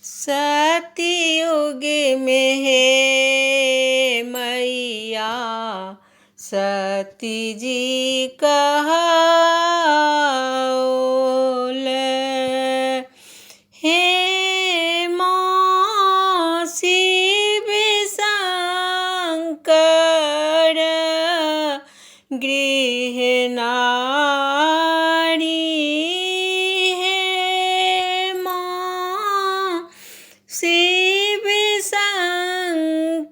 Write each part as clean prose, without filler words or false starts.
सतयुग में हे मैया सती जी कहाओल। हे माँ शिव शंकर गृह नारी, हे माँ शिव शंकर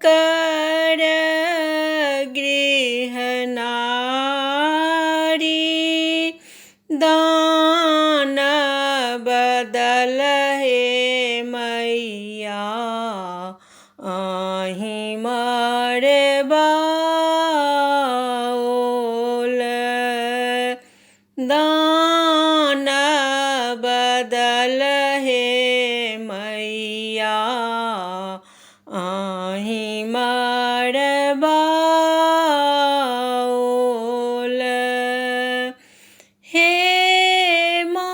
गृह नारी, दान बदल हे मैया अहीं मरबाओल। दान बदल हे मैया अहीं मरबाओल। हे माँ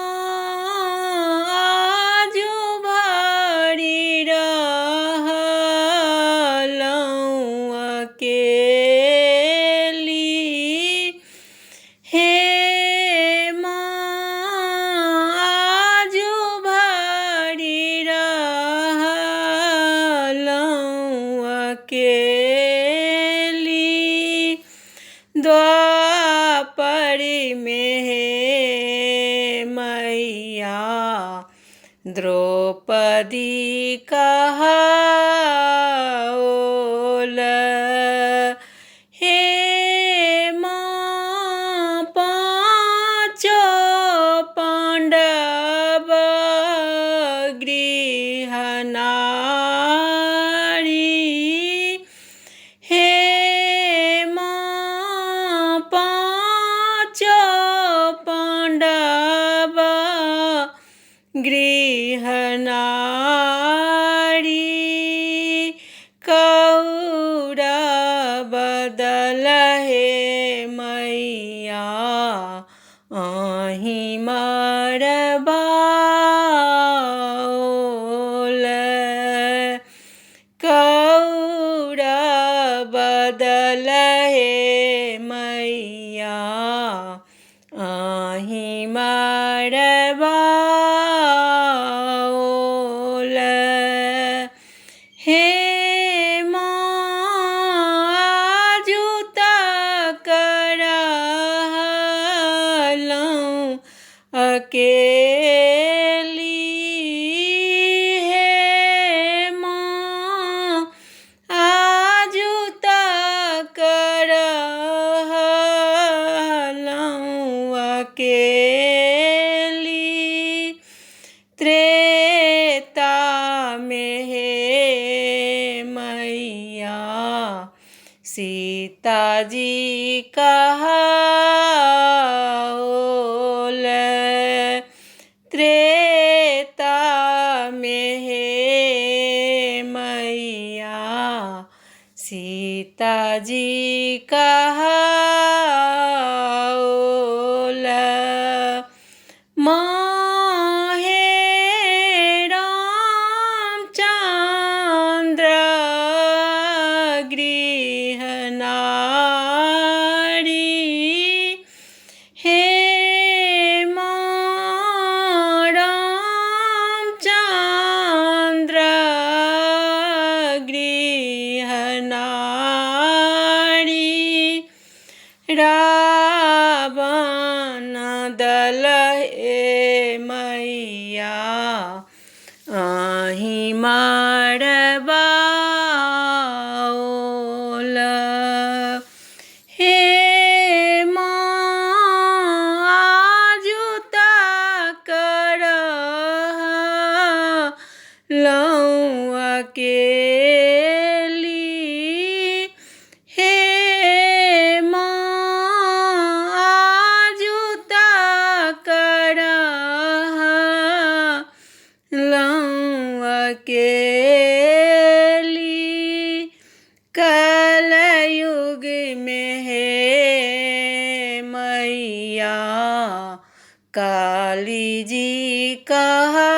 आजु भरि रहलहुँ अकेली, हे माँ आजु भरि रहलहुँ अकेली, द्वापर में हे मैया द्रौपदी कहाओल। हे माँ पाँचो पांडव गृह नारी, हे माँ पाँचो पांडव गृह नारी, कौरव दल हे मैया अहीं मरबाओल। कौरव दल हे मैया अहीं मरबाओल। हे माँ आजु तक रहलहुँ अकेली, हे माँ आजु तक रहलहुँ अकेली, त्रेता में हे मैया सीता जी कहाओल। त्रेता में हे मैया सीता जी कहाओल। माँ हे रामचंद्र गृह नारी, हे माँ रामचंद्र गृह नारी, रावण दल हे मैया अहीं मरबाओल। हे माँ आजु तक रहलहुँ अकेली, हे माँ आजु तक रहलहुँ अकेली, कलयुग में हे मैया काली जी कहाओल।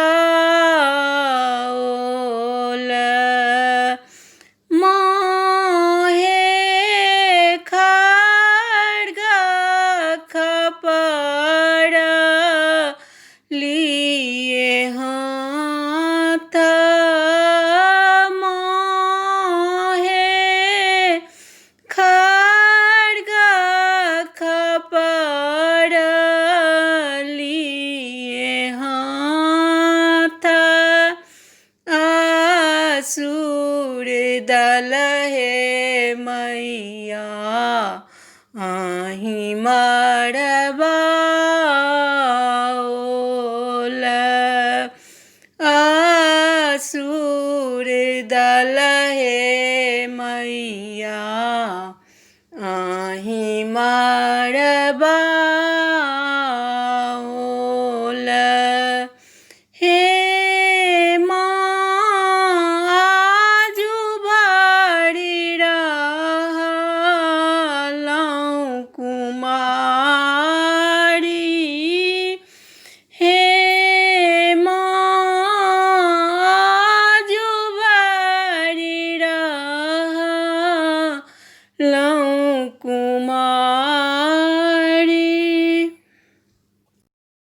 दल हे मैया अहीं मरबाओल। असुर दल हे मैया अहीं मरबाओल। हे माँ आजु भरि रहलहुँ कुमारी। हे माँ आजु भरि रहलहुँ कुमारी।